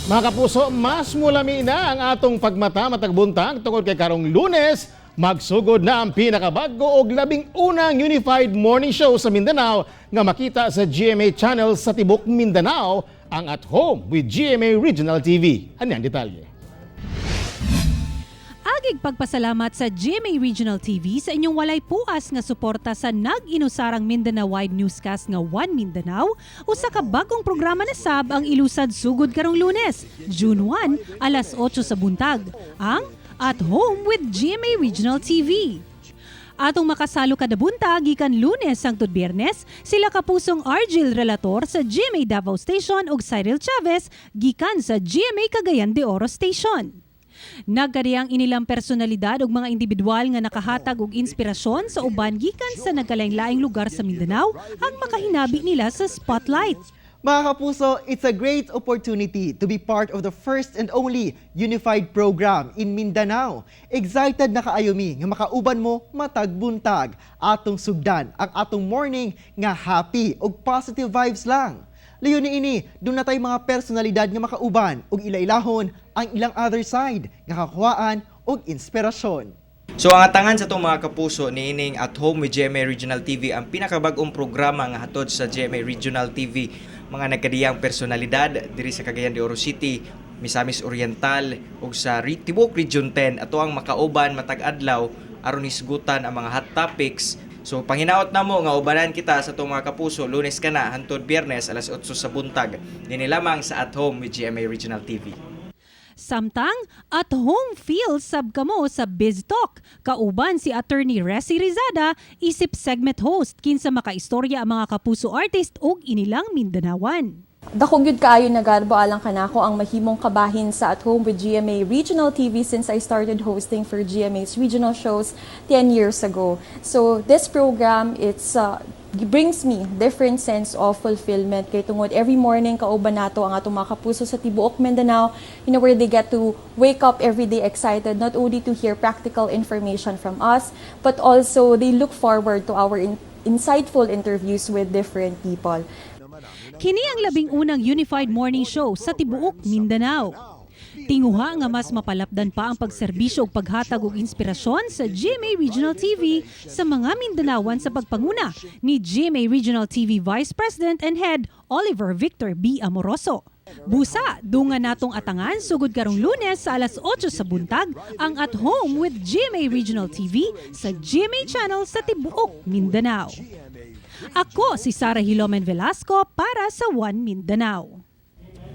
Mga kapuso, mas mulami na ang atong pagmata matag buntag tungod kay karong Lunes, magsugod na ang pinakabago og 11 unified morning show sa Mindanao nga makita sa GMA channel sa tibok Mindanao, ang At Home with GMA Regional TV. Ano ang detalye? Agig pagpasalamat sa GMA Regional TV sa inyong walay puas nga suporta sa nag-inusarang Mindanao-wide newscast nga One Mindanao, usa ka bagong programa na sab ang ilusad sugod karong Lunes, June 1, alas 8 sa buntag, ang At Home with GMA Regional TV. Atong makasalo kada buntag gikan Lunes hangtod Biyernes, sila kapusong Argel Relator sa GMA Davao Station ug Cyril Chavez gikan sa GMA Cagayan de Oro Station. Nagkariyang inilang personalidad ug mga individual nga nakahatag og inspirasyon sa uban gikan sa nagkalain-laing lugar sa Mindanao ang makahinabi nila sa spotlight. Mga kapuso, it's a great opportunity to be part of the first and only unified program in Mindanao. Excited na kaayo mi nga makauban mo matag buntag. Atong sugdan ang atong morning nga happy ug positive vibes lang. Layo ni ini, duna tay mga personalidad nga makauban ug ilailahon ang ilang other side nga kakuhaan og inspirasyon. So ang atangan sa itong mga kapuso niining At Home with GMA Regional TV, ang pinakabag-ong programa nga hatod sa GMA Regional TV, mga nagkadiyang personalidad diri sa Cagayan de Oro City, Misamis Oriental ug sa tibuok Region 10 ato ang makauban matag adlaw aron hisgutan ang mga hot topics. So panghinaot namo nga ubanan kita sa itong mga kapuso Lunes kana hantod Biyernes alas 8 sa buntag dinhi lamang sa At Home with GMA Regional TV. Samtang, at home feel sab kamo sa Biz Talk. Kauban si Attorney Resi Rizada, isip segment host kinsa makaistorya ang mga kapuso artist ug inilang Mindanawan. Dako gyud kaayo nagarbo alang kanako ang mahimong kabahin sa At Home with GMA Regional TV since I started hosting for GMA's regional shows 10 years ago. So this program, it's brings me different sense of fulfillment kay tungod every morning kauban nato ang atong mga kapuso sa tibuok Mindanao, where they get to wake up every day excited not only to hear practical information from us but also they look forward to our insightful interviews with different people. Kini ang 11 unified morning show sa tibuok Mindanao. Tinguha nga mas mapalapdan pa ang pagserbisyo ug paghatag og inspirasyon sa GMA Regional TV sa mga Mindanawan sa pagpanguna ni GMA Regional TV Vice President and Head Oliver Victor B. Amoroso. Busa, dunga natong atangan sugod karong Lunes sa alas 8 sa buntag ang At Home with GMA Regional TV sa GMA Channel sa tibuok Mindanao. Ako si Sara Hilomen Velasco para sa One Mindanao.